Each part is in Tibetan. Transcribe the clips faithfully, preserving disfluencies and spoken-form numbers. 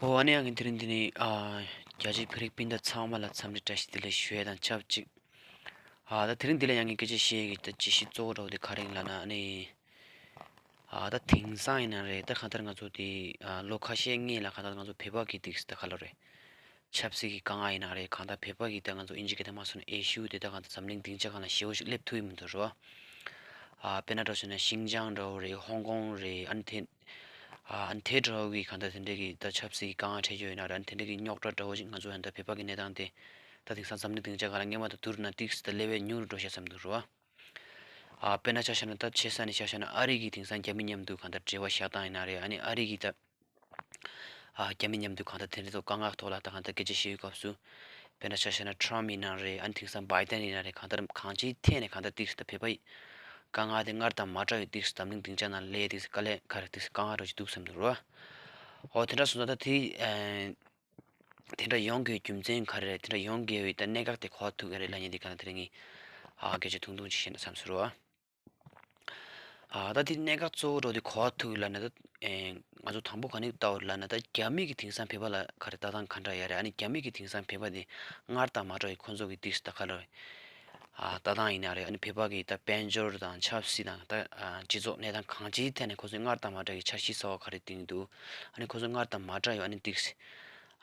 ཨོ་ཨ་ནི་ཡང་གི་དེ་རིང་འདི་ནི་ཨ་རྒྱ་ཆེའི་བོད་རིགས་སྤུན་ཟླ་ཚང་མ་ལ་འཚམས་འདྲི་བཀྲ་ཤིས་བདེ་ལེགས་ཞུ་ཡས་དང་ཆབས་ཅིག་ཨ་ད་དེ་རིང་འདི་ལ་ཡང་གི་སྐད་ཆ་བཤད་ཀྱི་ད་ཅི་ཞིག་གཙོ་བོ་འདྲ་བོ་དེ་ག་རེ་ཡིན་ལབ་ན་ཨ་ནི་ཨ་ད་དེང་སང་ཡིན་ན་རེད། ད་གང་ལྟར་ང་ཚོ་དེ་ཨ་ལོ་ཁ་ཤས་སྔོན་ལ་གང་ལྟར་ང་ཚོ་བོད་པ་གི་དེ་ད་ག་ལ་རེད། ཆབ་སྲིད་ཀྱི་དཀའ་ངལ་ཡིན་ན་རེད། གང་ལྟར་བོད་པ་གི་ད་ང་ཚོ་ཨིན་ཇི་སྐད་དུ་མ་སོང་ན་ཨེ་ཤུ་དེ་ད་གང་ལྟར་འཛམ་གླིང་སྡིངས་ཆ་སྒང་ལ་ཞེ་པོ་ཞིག་སླེབས་ཐུབ་ཡི་མི་འདུག་རོ། ཨ་དཔེར་ན་འདྲ་བོ་བྱས་ན་ཤིང་ཅང་འདྲ་བོ་རེད། ཧོང་ཀོང་རེད། ཨ་ནི་དེ་ཨ་ནི་དེ་འདྲ་བོ་གི་གང་ལྟར་དེ་འདྲ་གི་ད་ཆབ་སྲིད་ཀྱི་དཀའ་ངལ་འཕྲད་ཀྱི་ཡོད་ན་རེད། ཨ་ནི་དེ་འདྲ་གི་རྙོག་དྲ་འདྲ་བོ་ཞིག་ང་ཚོ་ཡང་ད་བོད་པ་གི་གནས་སྟངས་དེ་ད་དེང་སང་འཛམ་གླིང་སྡིངས་ཆ་སྒང་ལ་སྔོན་མ་དང་བསྡུར་ན་ཏིག་ཙམ་ད་སླེབས་པའི་ཉུང་རུ་འགྲོ་ཤག་བསམ་འདུག་རོ། ཨ་དཔེར་ན་ཆ་བཞག་ན་ད་ཆེ་ས་ནས་ཆ་བཞག་ན་ཨ་རི་གི་དེང་སང་རྒྱ་མི་མཉམ་དུ་གང་ལྟར་འབྲེལ་བ་བཞག་སྟངས་ཡིན་ན་རེད། ཨ་ནི་ཨ་རི་གི་ད་ཨ་རྒྱ་མི་མཉམ་དུ་གང་ལྟར་དེ་འདྲ་ཚོ་དཀའ་ངལ་ཐོག་ལ་ད་གང་ལྟར་སྐད་ཆ་བཤད་ཡོད་སྐབས་སུ། དཔེར་ན་ཆ་བཞག་ན་ཁྲམ་ཡིན་ན་རེད། ཨ་ནི་དེང་སང་བྷའི་ཏན་ཡིན་ན་རེད། གང་ལྟར་གང་ཅིའི་ཐད་ནས་གང་ལྟར་ཏིག་ཙམ་ད་བོད་པ་ཡི་དཀའ་ངལ་དེ་སྔར་དང་མ་འདྲ་བའི་ཏིག་ཙམ་འཛམ་གླིང་སྡིངས་ཆ་ནང་སླེབས་ཏིག་ཙམ་དཀའ་ལས་ཁག་རེད། ཏིག་ཙམ་དཀའ་ངལ་འདྲ་བོ་ཅིག་འདུག་བསམ་འདུག་རོ། འོ་དེ་འདྲ་སོང་ཙང་ད་དེ་ཨེ་དེ་འདྲ་ཡོང་དགོས་རྒྱུ་མཚན་ག་རེ་རེད། དེ་འདྲ་ཡོང་དགོས་པའི་ད་གནད་འགག་དེ་ག་པར་ཐུག་གི་རེད་ལབ་མཁན་དེ་ག་ལ་དེ་རིང་ངས་ཨ་སྐད་ཆ་ཐུང་ཐུང་ཅིག་བཤད་ན་བསམ་སོང་རོ། ཨ་ད་དེ་གནད་འགག་གཙོ་བོ་འདྲ་བོ་དེ་ག་པར་ཐུག་ཡོད་ལབ་ན་ད་ཨེ་ང་ཚོ་དང་པོ་ག་ནས་ལྟ་བ་ལབ་ན་ད་རྒྱ་མི་གི་དེང་སང་བོད་པ་ལ་ག་རེ་ལྟ་སྟངས་ག་འདྲ་ཡོད་རེད། ཨ་ནི་རྒྱ་མི་གི་དེང་སང་བོད་པ་དེ་སྔར་དང་མ་འདྲ་བའི་ཁོ་ཚོ་གི་ཏིག་ཙམ་ད་ག་ལ་རེད། ཨ་ལྟ་སྟངས་ཡིན་ན་རེད། ཨ་ནི་བོད་པ་གི་ད་དཔལ་འབྱོར་དང་ཆབ་སྲིད་དང་ད་ཨ་སྤྱི་ཚོགས་གནས་སྟངས་གང་ཅིའི་ཐད་ནས་ཁོ་ཚོས་སྔར་དང་མ་འདྲ་བའི་འཆར་གཞི་གསར་པ་ག་རེ་བཏིང་འདུག་ཨ་ནི་ཁོ་ཚོ་སྔར་དང་མ་འདྲ་བའི་ཨ་ནི་ཏིག་ཙམ་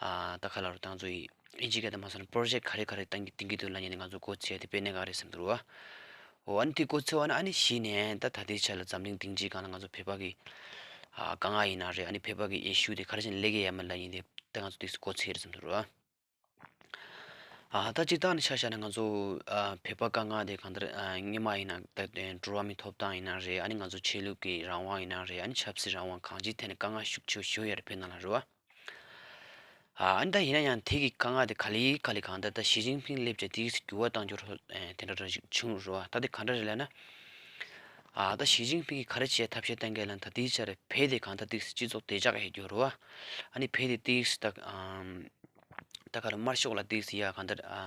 ཨ་ད་ག་ལ་རེད། ད་ང་ཚོ་ཡི་ཨིན་ཇི་སྐད་དུ་མ་སོང་ན་པོ་རོ་ཇེག་ག་རེ་ག་རེ་བཏང་གི་བཏིང་གི་འདུག་ལབ་མཁན་དེ་ང་ཚོ་མགོ་ཚོས་ཡ་དེ་དཔེ་གནད་འགག་རེད་བསམ་འདུག་རོ། འོ་ཨ་ནི་དེ་མགོ་ཚོས་པ་ན་ཨ་ནི་གཞི་ནས་ད་ད་ལྟའི་ཆ་ལ་འཛམ་གླིང་སྡིངས་ཆའི་སྒང་ལ་ང་ཚོ་བོད་པ་གི་ཨ་དཀའ་ངལ་ཡིན་ན་རེད། ཨ་ནི་བོད་པ་གི་ཨི་ཤུ་དེ་ག་རེ་བྱས་ནས་སླེབས་ཀྱི་ཡོད་མེད་ལབ་མཁན་དེ་ད་ང་ཚོ་དེ་མགོ་ཚོས་རེད་བསམ་འདུག་རོ། ཨ་ད་སྤྱིར་བཏང་ནས་ཆ་བཞག་ན་ང་ཚོ་ཨ་བོད་པ་དཀའ་ངལ་དེ་གང་ལྟར་ཨ་སྔོན་མ་ཡིན་ན་ད་འགྲོ་བ་མིའི་ཐོབ་ཐང་ཡིན་ན་རེད། ཨ་ནི་ང་ཚོ་ཆོས་ལུགས་ཀྱི་རང་དབང་ཡིན་ན་རེད། ཨ་ནི་ཆབ་སྲིད་རང་དབང་གང་ཅིའི་ཐད་ནས་དཀའ་ངལ་ཤུགས་ཆེ་ཤོས་ཡོད་རེད་བོད་ནང་ལ་རེད་བ། ཨ་ནི་ད་ཡིན་ན་ཡང་དེ་གི་དཀའ་ངལ་དེ་ག་ལེ་ག་ལེ་གང་ལྟར་ད་ཞི་ཅིན་ཕིང་སླེབས་བྱས་དེ་གི་འགྱུར་བ་གཏང་རྒྱུ་རོ་དེ་འདྲ་འདྲ་ཞིག་བྱུང་རོ། ད་དེ་ག་འདྲ་རེད་ལབ་ན། ཨ་ད་ཞི་ཅིན་ཕིང་གིས་ག་རེ་བྱས་ཐབས་ཤེས་གཏང་གི་ལབ་ན་ད་དེའི་ཆར་བོད་དེ་གང་ལྟར་ཏིག་ཙམ་སྤྱི་ཚོགས་བདེ་འཇགས་ཡོད་རྒྱུ་རོ། ཨ་ནི་བོད་དེ་ཏིག་ཙམ་ད་ཨམ་ད་ག་རེ་དམར་ཤོག་ལ་ཏིག་ཙམ་ཡ་གང་ལྟར་ཨ་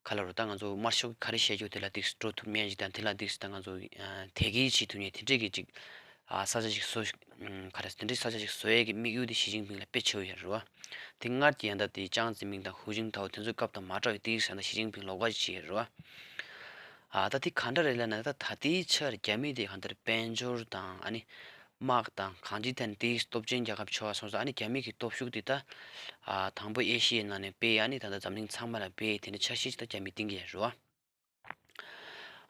ག་ལ་རོ། ད་ང་ཚོ་དམར་ཤོག་གི་ག་རེ་བཤད་རྒྱུ་དེ་ལ་ཏིག་ཙམ་འགྲོ་ཐུབ་མཁན་ཞིག་དང་དེ་ལ་ཏིག་ཙམ་ད་ང་ཚོ་ཨ་དེ་གིས་བྱེད་ཐུབ་མཁན་དེ་འདྲས་ཀྱི་ཅིག་ཨ་ས་ཆ་ཞིག་བཟོ་ཨམ་ག་རེ་དེ་འདྲས་ས་ཆ་ཞིག་བཟོ་ཡས་ཀྱི་དམིགས་ཡུལ་དེ་ཞི་ཅིན་ཕིང་ལ་དཔེ་ཆེ་བོ་ཡོད་རེད་བ། དེ་སྔར་གྱི་ཡང་ད་དེ་ཅང་ཙེ་མིང་དང་ཧུའུ་ཅིན་ཐའོ་དེ་ཚོའི་སྐབས་དང་མ་འདྲ་བའི་ཏིག་ཙམ་ད་ཞི་ཅིན་ཕིང་ལོགས་ཀ་ཅིག་བྱས་རེད་བ། ཨ་ད་དེ་ག་འདྲ་རེད་ལབ་ན་ད་ད་ལྟའི་ཆར་རྒྱ་མི་དེ་གང་ལྟར་དཔལ་འབྱོར་དང་ཨ་ནི་དམག་དང་གང་ཅིའི་ཐད་ནས་དེ་སྟོབས་ཆེན་རྒྱལ་ཁབ་ཆགས་སོང་ཙང་ཨ་ནི་རྒྱ་མི་གི་སྟོབས་ཤུགས་དེ་ད་ཨ་དང་པོ་ཨེ་ཤི་ཡའི་ནང་ནས་སྤེལ། ཨ་ནི་ད་ལྟ་འཛམ་གླིང་ཚང་མ་ལ་སྤེལ། དེ་འདྲ་འཆར་གཞི་ཅིག་ད་རྒྱ་མིས་བཏིང་གི་ཡོད་རེད་བ།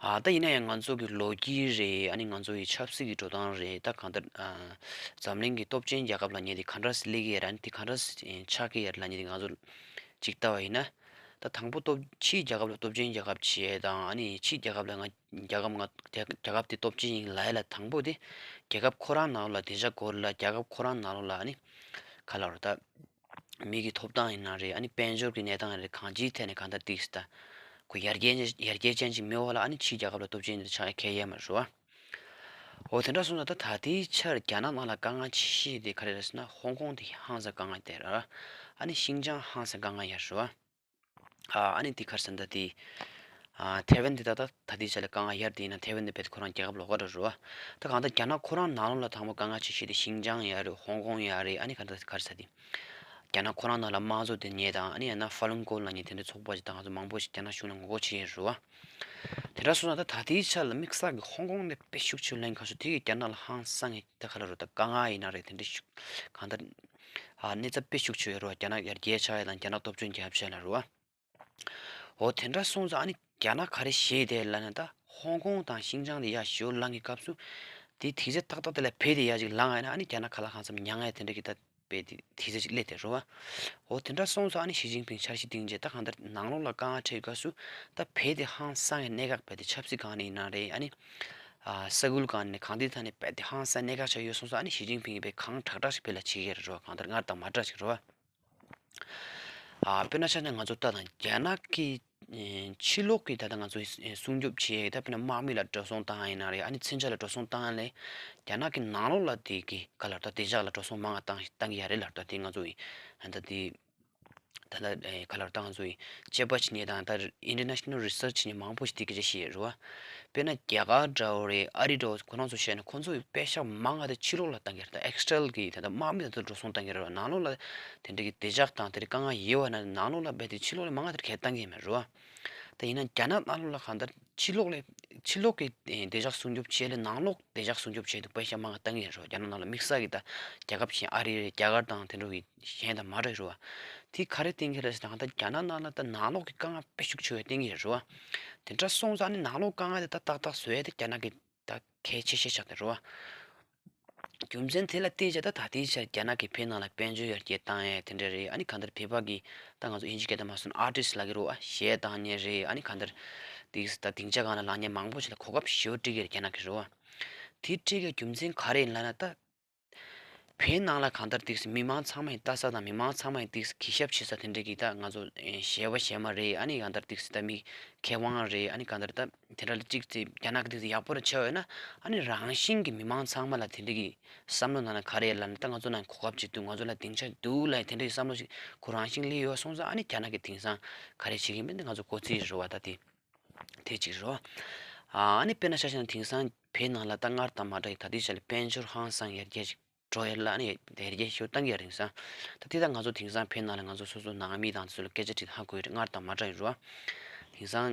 ཨ་ད་ཡིན་ན་ཡང་ང་ཚོ་གི་ལོ་རྒྱུས་རེད། ཨ་ནི་ང་ཚོ་ཡི་ཆབ་སྲིད་ཀྱི་འགྲོ་སྟངས་རེད། ད་གང་ལྟར་ཨ་འཛམ་གླིང་གི་སྟོབས་ཆེན་རྒྱལ་ཁབ་ལབ་མཁན་དེ་ག་འདྲ་སེ་སླེབས་ཀྱི་ཡོད་རེད། ཨ་ནི་དེ་ག་འདྲ་སེ་ཆགས་ཀྱི་ཡོད་རེད་ལབ་མཁན་དེ་ང་ཚོ་ཅིག་ལྟ་བ་ཡིན་ན། ད་དང་པོ་སྟོབས་ཕྱིའི་རྒྱལ་ཁབ་ལ་སྟོབས་ཆེན་རྒྱལ་ཁབ་བྱས་དང་ཨ་ནི་ཕྱིའི་རྒྱལ་ཁབ་ལ་ང་རྒྱལ་ཁབ་ང་རྒྱལ་རྒྱལ་ཁབ་དེ་སྟོབས་ཆེན་ཡིན་ལབ་ཡ་ལ་དང་པོ་དེ་རྒྱལ་ཁབ་ཁོ་རང་ནང་ལོགས་ལ་བདེ་འཇགས་དགོས་རེད་ལ། རྒྱལ་ཁབ་ཁོ་རང་ནང་ལོགས་ལ་ཨ་ནི་ག་ལ་རོ་ད་མི་གི་ཐོབ་ཐང་ཡིན་ན་རེད། ཨ་ནི་དཔལ་འབྱོར་གྱི་གནས་སྟངས་རེད། གང་ཅིའི་ཐད་ནས་གང་ལྟར་ཏིག་ཙམ་ད་ཁོ་ཡར་རྒྱས་ཡར་རྒྱས་ཅན་ཅིག་མེད་པ་ལ་ཨ་ནི་ཕྱིའི་རྒྱལ་ཁབ་ལ་སྟོབས་ཆེན་དེ་ཆགས་ཡ་གལ་ཡོད་མ་རེད་བ། འོ་དེ་འདྲ་སོང་ཙང་ད་ད་ལྟའི་ཆར་རྒྱ་ནག་ནང་ལ་དཀའ་ངལ་ཆེ་ཤོས་དེ་ག་རེ་རེད་ཟེར་ན་ཧོང་ཀོང་དེ་ཧང་སང་དཀའ་ངལ་དེ་རེད། ཨ་ནི་ཤིང་ཅང་ཧང་སང་དཀའ་ངལ་ཡོད་རེད་བ། ཨ་ཨ་ནི་དེ་ག་རེ་ཟེར་ན་ད་དེ་ཨ་ཐེ་ཝན་དེ་ད་ད་ད་ལྟའི་ཆར་ལ་དཀའ་ངལ་ཡོད་དེ་ཡིན་ན་ཐེ་ཝན་དེ་རྦད་དེ་ཁོ་རང་རྒྱལ་ཁབ་ལོགས་ཀ་འགྲོ་རེད་བ། ད་གང་ལྟར་རྒྱ་ནག་ཁོ་རང་ནང་ལོགས་ལ་དང་པོ་དཀའ་ངལ་ཆེ་ཤོས་དེ་ཤིང་ཅང་ཡོད་རེད། ཧོང་ཀོང་ཡོད་རེད། ཨ་ནི་ག་འདྲ་ག་རེ་ཟེར་དེ། རྒྱ་ནག་ཁོ་རང་ནང་ལ་དམངས་གཙོ་དེ་ཉེ་དང་ཨ་ནི་ཡང་ན་ཧྥ་ལུན་ཀོ་ལབ་མཁན་དེ་འདྲའི་ཚོགས་པ་ཞིག་དང་ང་ཚོ་མང་པོ་ཞིག་རྒྱ་ནག་གཞུང་ལ་ངོ་རྒོལ་བྱེད་ཀྱི་ཡོད་རེད་བ། དེ་འདྲ་སོང་ཙང་ད་ད་ལྟའི་ཆར་ལ་དམིགས་བསལ་གྱི་ཧོང་ཀོང་ནས་དཔེ་ཤུགས་ཆེ་ལེན་ག་སོ་དེ་གི་རྒྱ་ནག་ལ་ཧང་སང་གི་ད་ག་ལ་རོ་ད་དཀའ་ངལ་ཡིན་ན་རེད། དེ་འདྲའི་ཤུགས་གང་ལྟར་ཨ་གནས་ཚད་དཔེ་ཤུགས་ཆེ་ཡོད་རེད་བ། རྒྱ་ནག་ཡར་རྒྱས་ཆགས་ཡ་དང་རྒྱ་ནག་སྟོབས་ཆེན་རྒྱལ་ཁབ་ཆགས་ཡ་ལ་རེད་བ། འོ་དེ་འདྲ་སོང་ཙང་ཨ་ནི་རྒྱ་ནག་ག་རེ་བྱེད་དེ་ལབ་ན་ད་ཧོང་ཀོང་དང་ཤིང་ཅང་དེ་ཡར་ཞེ་པོ་ལངས་ཀྱི་སྐབས་སུ་དེ་དུས་ཚོད་ཏག་ཏག་དེ་ལ་བོད་དེ་ཡར་ཅིག་ལངས་ཡ་ན་ཨ་ནི་རྒྱ་ནག་ཁ་ལ་གང་འཚམ་མྱངས་ཡ་དེ་འདྲ་གི་ད་དཔེ་དེ་དུས་ཚོད་ཅིག་སླེབས་དེ་རེད་བ། འོ་དེ་འདྲ་སོང་ཙང་ཨ་ནི་ཞི་ཅིན་ཕིང་འཆར་གཞི་བཏིང་རྗེས་ད་གང་ལྟར་ནང་ལོགས་ལ་དཀའ་ངལ་འཕྲད་སྐབས་སུ་ད་བོད་དེ་ཧང་སང་གི་གནད་འགག་བོད་དེ་ཆབ་སྲིད་སྒང་ནས་ཡིན་ན་རེད། ཨ་ནི་ཨ་ས་ཁུལ་སྒང་ནས་གང་དེ་ཐད་ནས་བོད་དེ་ཧང་སང་གནད་འགག་ཆགས་ཡོད་སོང་ཙང་ཨ་ནི་ཞི་ཅིན་ཕིང་གིས་དཔེ་གང་དྲག་དྲག་ཞིག་བོད་ལ་བྱེད་ཀྱི་རེད་བ། གང་ལྟར་སྔར་དང་མ་འདྲ་ཞིག་རེད་བ། ཨ་དཔེར་ན་ཆ་ནས་ང་ཚོ་ལྟ་དང་རྒྱ་ནག་གི་ཨེ་ཕྱི་ལོགས་ཀྱི་ད་ལྟ་ང་ཚོ་ཨེ་སྲུང་སྐྱོབ་བྱེད་ད་དཔེར་ན་དམག་མི་ལ་འགྲོ་སོང་བཏང་ཡིན་ན་རེད། ཨ་ནི་མཚོན་ཆ་ལ་འགྲོ་སོང་བཏང་ལས་རྒྱ་ནག་གི་ནང་ལོགས་ལ་དེ་གི་ག་ལ་ད་བདེ་འཇགས་ལ་འགྲོ་སོང་མང་བ་བཏང་བཏང་གི་ཡ་རེད་ལ། ད་དེ་ང་ཚོ་ཨེ་ད་དེ་ད་ ད་ལྟ་ག་ལ་ད་ང་ཚོ་ཡི་དཔྱད་པ་བྱེད་མཁན་དང་ད་international research་བྱེད་མཁན་མང་པོ་ཞིག་དེ་སྐད་ཆ་བཤད་ཡོད་རེད་བ། དཔེར་ན་རྒྱ་གར་འདྲ་བོ་རེད། ཨ་རི་འདྲ་བོ་ཁོ་རང་ཚོ་བཤད་ན་ཁོ་ཚོ་ཡི་དཔེ་ཤག་མང་ང་དེ་ཕྱི་ལོགས་ལ་བཏང་གི་རེད། ད་external་གི་ད་ལྟ་དམག་མི་དང་འགྲོ་སོང་བཏང་གི་རེད་བ། ནང་ལོགས་ལ་དེ་འདྲ་གི་བདེ་འཇགས་དང་དེ་འདྲ་དཀའ་ངལ་ཡོད་བ་ན་ནང་ལོགས་ལ་རྦད་དེ་ཕྱི་ལོགས་ལ་མང་ང་དེ་གས་བཏང་གི་མེད་རེད་བ། ད་ཡིན་ན་རྒྱ་ནག་ནང་ལོགས་ལ་གང་ལྟར་ཕྱི་ལོགས་ལ་ཕྱི་ལོགས་ཀྱི་བདེ་འཇགས་སྲུང་སྐྱོབ་བྱས་ལས་ནང་ལོགས་བདེ་འཇགས་སྲུང་སྐྱོབ་བྱས་འདུག་པ་ཤ་མང་བཏང་གི་རེད། རྒྱ་ནག་ནང་ལ་དམིགས་བསལ་གྱི་ད་རྒྱལ་ཁབ་གཞན་ཨ་རི་རེད། རྒྱ་གར་དང་དེ་འདྲ་གི་གཞན་དང་མ་འདྲ་རེད་བ། དེ་ག་རེ་བསྟན་གྱི་རེད་ཟེར་ན་ད་རྒྱ་ནག་ནང་ལ་ད་ནང་ལོགས་ཀྱི་དཀའ་ངལ་དཔེ་ཤུགས་ཆེ་བའི་བསྟན་གྱི་རེད་བ། དེ་འདྲ་སོང་ཙང་ནི་ནང་ལོགས་དཀའ་ངལ་དེ་ད་ཏག་ཏག་བཟོ་ཡ་དེ་རྒྱ་ནག་གི་ད་གལ་ཆེ་ཤོས་ཆགས་བསྡད་རེད་བ། རྒྱུ་མཚན་དེ་ལ་བལྟས་བྱས་ད་ད་ལྟའི་ཆར་རྒྱ་ནག་གིས་བོད་ནང་ལ་དཔལ་འབྱོར་ཡར་རྒྱས་བཏང་ཡས་དེ་འདྲ་རེད། ཨ་ནི་གང་ལྟར་བོད་པ་གི་ད་ང་ཚོ་དབྱིན་ཇི་སྐད་དུ་མ་སོང་ན་artist་ལབ་ཀྱི་རེད་བ། གཞས་བཏང་མཁན་རེད། ཨ་ནི་གང་ལྟར་དེ་ད་སྡིངས་ཆ་སྒང་ལ་ལངས་མཁན་མང་པོ་ཞིག་ལ་གོ་སྐབས་ཞེ་པོ་སྤྲད་ཀྱི་རེད་རྒྱ་ནག་གིས་རེད་བ། དེ་སྤྲད་ཀྱི་རྒྱུ་མཚན་ག་རེ་ཡིན་ལབ་ན་ད་བོད་ནང་ལ་གང་ལྟར་དེ་མི་མང་ཚང་མ་ཡི་ལྟ་ས་དང་མི་མང་ཚང་མ་ཡི་དེ་གི་ཞབས་ཕྱི་ས་དེ་འདྲ་གི་ད་ང་ཚོ་གཞས་པ་གཞས་མ་རེད། ཨ་ནི་གང་ལྟར་དེ་ད་མི་མཁས་དབང་རེད། ཨ་ནི་གང་ལྟར་ད་དེ་འདྲ་ལ་གཅིག་ཅིག་རྒྱ་ནག་གི་དེ་ཡག་པོ་ར་ཆེ་བ་ཡོད་ན་ཨ་ནི་རང་བཞིན་གྱི་མི་མང་ཚང་མ་ལ་དེ་འདྲ་གི་བསམ་བློ་ནང་ན་ག་རེ་ལབ་ན་ད་ང་ཚོ་ནང་གོ་སྐབས་ཅིག་འདུག་ང་ཚོ་ལ་སྡིངས་ཆ་འདུག་ལབ་དེ་འདྲ་གི་བསམ་བློ་ཞིག་ཁོ་རང་བཞིན་སླེབས་ཡོད་སོང་ཙང་ཨ་ནི་རྒྱ་ནག་གི་དེང་སང་ག་རེ་བྱེད་ཀྱི་མིན་ད་ང་ཚོ་གོ་རྩིས་རེད་བ། ད་དེ་དེ་གཅིག་རེད་བ། ཨ་ནི་དཔེར་ན་ཆ་བཞག་ན་དེང་སང་བོད་ནང་ལ་ད་སྔར་དང་མ་འདྲ་ཡི་ད་ལྟའི་ཆ་ལ་དཔལ་འབྱོར་ཧང་སང་ཡར་རྒྱས་ཤིག་འགྲོ་ཡ་ལ་ཨ་ནི་ཡར་རྒྱས་ཤིག་བཏང་གི་ཡ་དེང་སང་། ད་དེ་ད་ང་ཚོ་དེང་སང་བོད་ནང་ལ་ང་ཚོ་སོ་སོ་ནང་མི་དང་ཚོ་ལ་སྐད་ཆ་དྲིས་ཧ་གོ་ཡ་སྔར་དང་མ་འདྲ་ཡི་རེད་བ། དེང་སང་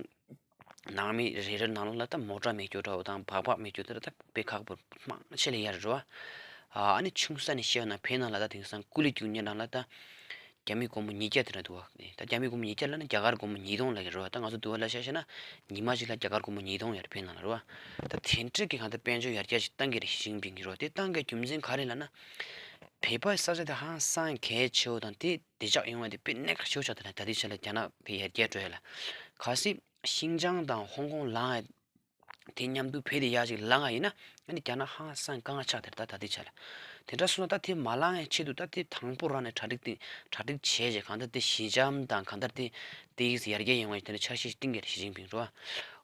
ནང་མི་རེ་རེ་ནང་ལོགས་ལ་ད་མོ་ཊ་མེད་རྒྱུ་འདྲ་བོ་དང་སྦག་སྦག་མེད་རྒྱུ་དེ་ད་དཔེ་ཁག་པོ་མང་ཆེ་ལ་ཡ་རེད་བ། ཨ་ནི་ཆུང་ས་ནས་བཤད་ན་བོད་ནང་ལ་ད་དེང་སང་ཀུ་ལི་རྒྱུག་མཁན་རང་ལ་ད་རྒྱ་མི་སྒོར་མོ་ཉིས་བརྒྱ་དེ་འདྲ་འདུག་བ། ད་རྒྱ་མི་སྒོར་མོ་ཉིས་བརྒྱ་ལབ་ན་རྒྱ་གར་སྒོར་མོ་ཉིས་སྟོང་ལབ་ཀྱི་རེད་བ། ད་ང་ཚོ་འདི་བ་ལ་ཆ་བཞག་ན་ཉི་མ་གཅིག་ལ་རྒྱ་གར་སྒོར་མོ་ཉིས་སྟོང་ཡར་ཕན་ནང་ལ་རེད་བ། ད་དེ་འདྲ་གི་གང་ལྟར་དཔལ་འབྱོར་ཡར་རྒྱས་ཤིག་བཏང་གི་རེད་ཞི་ཅིན་ཕིང་གིས་རེད་བ། དེ་བཏང་གི་རྒྱུ་མཚན་ག་རེ་ལབ་ན། བོད་པའི་ས་ཆ་དེ་ཧང་སང་གལ་ཆེ་བོ་དང་དེ་བདེ་འཇགས་ཡོང་བ་དེ་དཔེ་གནད་འགག་ཆེ་བོ་ཆགས་ད་ད་ལྟའི་ཆ་ལ་རྒྱ་ནག་དེ་ཡར་རྒྱས་འགྲོ་ཡ་ལ། གལ་སྲིད་ཤིན་ཅང་དང་ཧོང་ཀོང་ལངས་ཡ། དེ་མཉམ་དུ་བོད་དེ་ཡག་ཅིག་ལངས་ཡིན་ན་ཨ་ནི་རྒྱ་ནག་ཧང་སང་དཀའ་ངལ་ཆགས་དེར་ད་ད་ལྟའི་ཆ་ལ། དེ་འདྲ་སོང་ན་ད་དེ་མ་ལངས་ཡ་ཆེད་དུ་ད་དེ་དང་པོ་རང་ནས་གྲ་སྒྲིག་དེ་གྲ་སྒྲིག་བྱས་རྗེས་གང་ལྟར་དེ་ཞི་འཇམ་དང་གང་ལྟར་དེ་དེ་ཡིག་ཡར་རྒྱས་ཡོང་བའི་དེ་འདྲ་འཆར་གཞི་བཏིང་གི་རེད་ཞི་ཅིན་ཕིང་རེད་བ།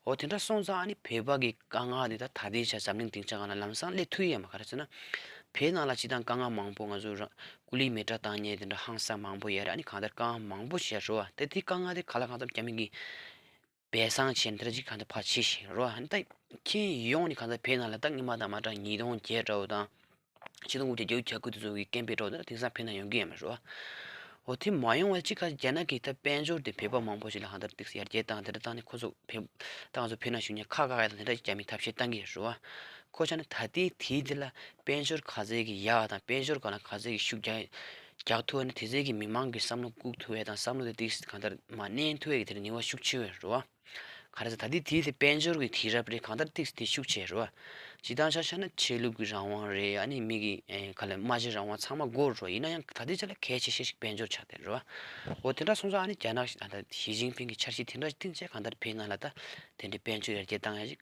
འོ་དེ་འདྲ་སོང་ཙང་ཨ་ནི་བོད་པ་གི་དཀའ་ངལ་དེ་ད་ད་ལྟའི་ཆ་འཛམ་གླིང་སྡིངས་ཆ་སྒང་ལ་ལམ་སང་སླེབས་ཐུབ་ཡས་མ་ག་རེ་ཟེར་ན། བོད་ནང་ལ་སྤྱི་བཏང་དཀའ་ངལ་མང་པོ་ང་ཚོ་རང་ཀུ་ལི་མེ་ཏྲ་བཏང་མཁན་དེ་འདྲ་ཧང་སང་མང་པོ་ཡོད་རེད། ཨ་ནི་གང་ལྟར་དཀའ་ངལ་མང་པོ་ཞིག་ཡོད་རེད་བ། དེ་དེ་དཀའ་ངལ་དེ་ག་ལ་གང་འཚམ་རྒྱ་མི་གི་སྦས་གསང་བྱས་ནས་དེ་འདྲ་ཅིག་གང་ལྟར་ཕར་བྱེད་བཞིན་རོ། ཨ་ནི་ད་ཁྱེད་ཡོང་ནས་གང་ལྟར་བོད་ནང་ལ་ད་སྔོན་མ་དང་མ་འདྲ་ཉིས་སྟོང་བརྒྱད་འདྲ་བོ་དང་ཆིག་སྟོང་དགུ་བརྒྱ་བརྒྱད་ཅུ་གྱ་དགུ་དེ་ཚོ་གི་སྐད་འབོད་འདྲ་བོ་དེ་དེང་སང་བོད་ནང་ཡོང་གི་ཡོད་མ་རེད་རོ། འོ་དེ་མ་ཡོང་བ་ཅིག་ག་རྒྱ་ནག་གིས་ད་དཔལ་འབྱོར་དེ་བོད་པ་མང་པོ་ཞིག་ལ་གང་ལྟར་ཏིག་ཙམ་ཡར་རྒྱས་བཏང་དེ་འདྲ་བཏང་ནས་ཁོ་ཚོ་བོད་ད་ང་ཚོ་བོད་ནང་བཞུགས་མཁན་ཁག་ཁག་ཡ་དང་དེ་འདྲ་རྒྱ་མིས་ཐབས་ཤེས་བཏང་གི་ཡོད་རོ། ཁོ་ཆ་ནས་ད་ལྟའི་དེའི་དེ་ལ་དཔལ་འབྱོར་ག་ཚད་ཀྱི་ཡག་དང་དཔལ་འབྱོར་སྒང་ལ་ག་ཚད་ཀྱི་ཤུགས་རྒྱག་རྒྱག་ཐུབ་པ་ནི་དེ་ཚད་ཀྱི་མི་མང་གི་བསམ་བློ་བཀུག་ཐུབ་ཡས་དང་བསམ་བློ་དེ་ཏིག་ཙམ་གང་ལྟར་མར་གནས་ཐུབ་ཡས་ཀྱི་དེར་ནུས་པ་ཤུགས་ཆེ་བས་རེད་བ། ག་རེ་ཟེར་ད་ལྟའི་དུས་དེ་དཔལ་འབྱོར་གྱི་དུས་རབས་རེད། གང་ལྟར་ཏིག་ཙམ་དེ་ཤུགས་ཆེ་རེད་བ། ཇི་ལྟར་ཆ་བཞག་ན་ཆོས་ལུགས་ཀྱི་རང་དབང་རེད། ཨ་ནི་མི་གི་ཨེ་ག་ལ་སྨྲ་བརྗོད་རང་དབང་ཚང་མ་དགོས་རེད་བ། ཡིན་ན་ཡང་ད་ལྟའི་ཆ་ལ་གལ་ཆེ་ཤོས་ཤིག་དཔལ་འབྱོར་ཆགས་བསྡད་རེད་བ། འོ་དེ་འདྲ་སོང་ཙང་ཨ་ནི་རྒྱ་ནག་ཞི་ཅིན་ཕིང་གི་འཆར་གཞི་དེ་འདྲ་བཏིང་བྱས་གང་ལྟར་བོད་ནང་ལ་ད་དེ་འདྲའི་དཔལ་འབྱོར་ཡར་རྒྱས་བཏང་ཡ་ཞིག་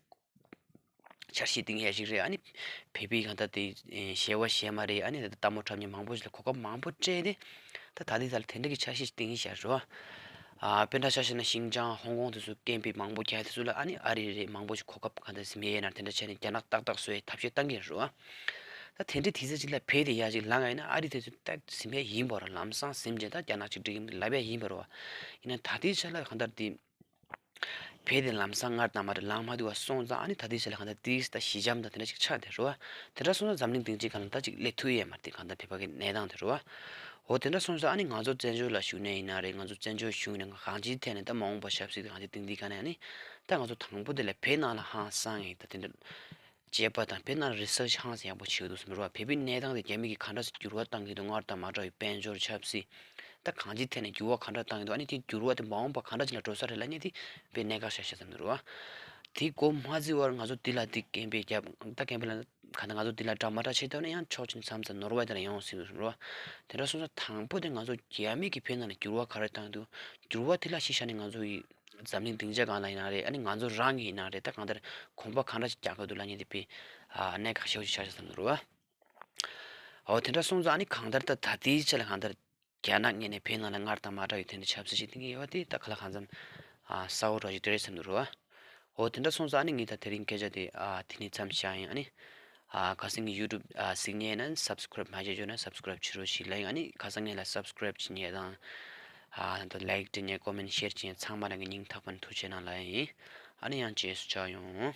འཆར་གཞི་བཏིང་ཡ་ཞིག་རེད། ཨ་ནི་བོད་པའི་གང་ལྟར་དེ་གཞས་པ་གཞས་མ་རེད། ཨ་ནི་ལྟད་མོ་འཁྲབ་མཁན་མང་པོ་ཞིག་ལ་གོ་སྐབས་མང་པོ་སྤྲད་དེ་ད་ད་ལྟའི་ཆ་ལ་དེ་འདྲ་གི་འཆར་གཞི་ཞིག་བཏིང་ཡིན་ཤག་རོ། ཨ་དཔེར་ན་ཆ་བཞག་ན་ཤིན་ཅང་ཧོང་ཀོང་དེ་ཚོ་སྐད་འབོད་མང་པོ་རྒྱག་དེ་ཚོ་ལ་ཨ་ནི་ཨ་རི་རེད་མང་པོ་ཞིག་གོ་སྐབས་གང་ལྟར་ཟིན་མེད་ཡིན་ན་དེ་འདྲ་བྱས་ནས་རྒྱ་ནག་ཏག་ཏག་བཟོ་ཡའི་ཐབས་ཤེས་བཏང་གི་རེད་རོ། ད་དེ་འདྲའི་དུས་ཚོད་ཅིག་ལ་བོད་དེ་ཡ་ཅིག་ལངས་ཡིན་ན་ཨ་རི་དེ་ཚོ་ད་ཟིན་མེད་ཡིན་པ་རོ། ལམ་སང་ཟིན་བྱས་ད་རྒྱ་ནག་ཅིག་འགྲིག་གི་མི་འདུག་ལབ་ཡ་ཡིན་པ་རོ། ཡིན་ན་ད་ལྟའི་ཆ་ལ་གང་ལྟར་དེ། བོད་དེ་ལམ་སང་སྔར་དང་མ་འདྲ་ལངས་མ་ཐུབ་པ་སོང་ཙང་ཨ་ནི་ད་ལྟའི་ཆ་ལ་གང་ལྟར་ཏིག་ཙམ་ཞི་འཇམ་དང་དེ་འདྲ་ཅིག་ཆགས་བསྡད་རེད་བ། དེ་འདྲ་སོང་ཙང་འཛམ་གླིང་སྡིངས་ཆའི་སྒང་ལ་ད་ཅིག་སླེབས་ཐུབ་ཡས་མ་རེད། དེ་གང་ལྟར་བོད་པ་གི་གནས་སྟངས་དེ་རེད་བ། འོ་དེ་འདྲ་སོང་ཙང་ཨ་ནི་ང་ཚོ་བཙན་བྱོལ་ལ་བཞུགས་ནས་ཡིན་ན་རེད། ང་ཚོ་བཙན་བྱོལ་གཞུང་ནས་གང་ཅིའི་ཐད་ནས་ད་མ་འོངས་པ་ཆབ་སྲིད་དེ་གང་ཅིའི་སྟེང་འདི་ག་ནས་ཨ་ནི་ད་ང་ཚོ་དང་པོ་དེ་ལ་བོད་ནང་ལ་ཧང་སང་ཡིན་ད་དེ་འདྲ་དཔྱད་པ་དང་བོད་ནང་research་ཧང་སང་ཡག་པོ་བྱེད་དགོས་འདུག་བསམ་རེད་བ། བོད་པའི་གནས་སྟངས་དེ་རྒྱ་མི་གིས་གང་འདྲ་སེ་འགྱུར་བ་བཏང་གི་འདུག་སྔར་དང་མ་འདྲ་བའི་དཔལ་འབྱོར་ཆབ་སྲིད། ད་གང་ཅིའི་ཐད་ནས་འགྱུར་བ་གང་འདྲ་བཏང་གི་འདུག་ཨ་ནི་དེ་འགྱུར་བ་དེ་མ་འོངས་པ་གང་འདྲ་ཅིག་ལ་འགྲོ་ས་རེད་ལབ་མཁན་དེ་དཔེ་གནད་འགག་ཆགས་ཤག་བསམ་གྱི་འདུག་རེད་བ། དེ་འགོ་མ་བཙུགས་བར་ང་ཚོ་འདི་ལ་འདི་སྐད་འབོད་རྒྱབ་ད་སྐད་འབོད་ལ་ག་ད་ང་ཚོ་འདི་ལ་འདྲ་མ་འདྲ་བྱེད་ཐུབ་ན་ཡང་ཆོག་ཅིང་མཚམས་མཚམས་ནོར་བ་དེ་ལ་ཡོང་སྲིད་འདུག་རེད་བ། དེ་འདྲ་སོང་ཙང་དང་པོ་དེ་ང་ཚོ་རྒྱ་མི་གིས་བོད་ནང་ལ་འགྱུར་བ་ག་རེ་བཏང་གི་འདུག་འགྱུར་བ་དེ་ལ་གཞི་བཞག་ནས་ང་ཚོ་ཡི་འཛམ་གླིང་སྡིངས་ཆ་སྒང་ལ་ཡིན་ན་རེད། ཨ་ནི་ང་ཚོ་རང་གི་ཡིན་ན་རེད། ད་གང་ལྟར་གོམ་པ་གང་འདྲ་ཞིག་རྒྱག་དགོས་འདུག་ལབ་མཁན་དེ་དཔེ་གནད་འགག་ཞེ་པོ་ཅིག་ཆགས་ཤག་བསམ་གྱི་འདུག་རེད་བ། འོ་དེ་འདྲ་སོང་ཙང་ཨ་ནི་གང་ལྟར་ད་ད་ལྟའི་ཆ་ལ་གང་ལྟར་རྒྱ་ནག་ངོས་ནས་བོད་ནང་ལ་སྔར་དང་མ་འདྲ་བའི་དེ་འདྲ་ཆབ་སྲིད་ཅིག་བཏིང་གི་ཡོད་པ་དེ་ད་ག་ལ་གང་འཚམ་ཨ་གསལ་པོ་འདྲ་ཞིག་འདུག་རེད་བསམ་གྱི་འདུག་རེད་བ། འོ་དེ་འདྲ་སོང་ཙང་ཨ་ནི་ངས་ད་དེ་རིང་སྐད་ཆ་དེ་ཨ་དེ་ནས་མཚམས་བཞག་ཡིན། ཨ་ནི་ཨ་ཁ་སང་གི་YouTube་ཨ་གཟིགས་མཁན་ཡིན་ན་subscribe་མ་བྱས་ཡོད་ན་subscribe་བྱེད་རོགས་ཞེས་ལབ་ཡིན། ཨ་ནི་ཁ་སང་ངས་ལ་subscribe་བྱེད་མཁན་དང་ ཨ་ད་ལའིཀ་བྲིས་ནས་ཀོ་མེན་ཤེར་བྱས་ཚང་མ་རང་གི་སྙིང་ཐག་པ་ནས་ཐུགས་རྗེ་གནང་ལབ་ཡིན། ཨ་ནི་ཡང་རྗེས་སུ་མཇལ་ཡོང་།